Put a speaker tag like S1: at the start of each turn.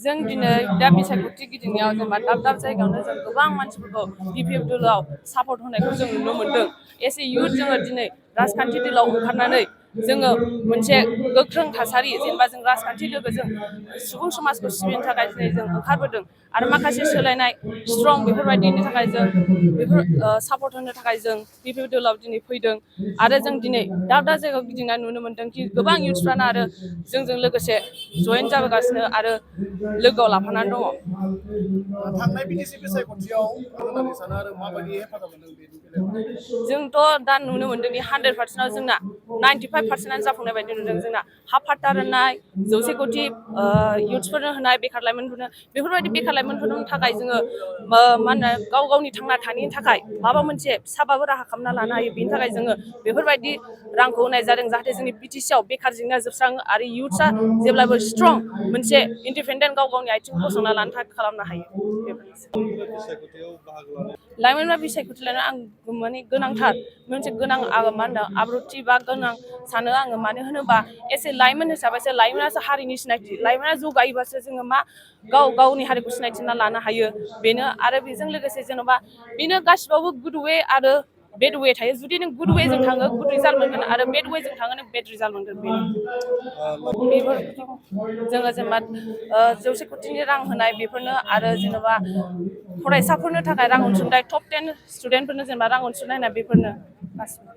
S1: जों दिनै दा बिसायख'थि गिदिंनायाव जेनेबा दाब दाब जायगायावनो जों गोबां मानसिफोरखौ बिपिएफ दोलोआव सापर्ट होनायखौ जों नुनो मोन्दों। एस ए इउथ जोङो दिनै राजखान्थि दोलोआव ओंखारनानै जोङो मोनसे गोख्रों थासारि जेनेबा जों राजखान्थि लोगोजों सुबुं समाजखौ सिबिनो थाखाय दिनै जों ओंखारबोदों आरो माखासे सोलायनाय स्ट्रं बेफोरबायदिनि थाखाय जों बेफोर सापर्ट होनो थाखाय जों बिपिएफ दोलोआव दिनै फैदों आरो जों दिनै दाब दाब जायगायाव गिदिंना नुनो मोन्दों कि गोबां इउथ्सफ्रानो आरो जोंजों लोगोसे जयेन जाबोगासिनो आरो लोगोआव लाफानानै दङ।
S2: थांनाय बिटिसि बिसायख'थियाव होननानै सानो आरो माबायदि हेफाजाब मोनदों बेनि बेलायाव?
S1: जोंथ' दा नुनो मोन्दोंदि 100%आव जोंना 95%आनो जाफुंनाय बायदि नुदों। जोंना हाफ फाट्टा राननाय 100 कोटि इउथ्सफोरनो होनाय बेखार लाइमोनफोरनो बेफोरबायदि बेखार लाइमोनफोरनि थाखाय जोङो मा होनो गाव गावनि थांना थानायनि थाखाय माबा मोनसे फिसाबाबो राहा खालामना लानो हायो बेनि थाखाय जोङो बेफोरबायदि रांखौ होनाय जादों जाहाथे जोंनि बिटिसिआव बेखार जेंनाया जोबस्राङो आरो इउथ्सआ जेब्लाबो स्ट्रं मोनसे इन्डिपेन्डेन्ट गाव गावनि आथिङाव गसंना लानो थाखाय खालामनो हायो। लाइमोनफ्रा बिसायख'थि लानायाव आं माने गोनांथार मोनसे गोनां मा होनो आब्रुथि बा गोनां सानो आङो। मानो होनोबा एसे लाइमोन हिसाबैसो लाइमोनासो हारिनि सिनायथि लाइमोना जौगायोबासो जोङो मा गावनि हारिखौ सिनायथिना लानो हायो बेनो आरो बेजों लोगोसे जेन'बा बेनो गासिबावबो गुड वे आरो बेड वे थायो। जुदि नों गुड वेजों थाङो गुड रिजाल्ट मोनगोन आरो बेड वेजों थाङो नों बेड रिजाल्ट मोनगोन बेफोर जोङो जेनेबा 100 कोटिनि रां होनाय बेफोरनो आरो जेन'बा फरायसाफोरनो थाखाय रां अनसुंथाइ टप 10 स्टुडेन्टफोरनो जेनेबा रां अनसुंथाइ होनाय बेफोरनो गासिबो।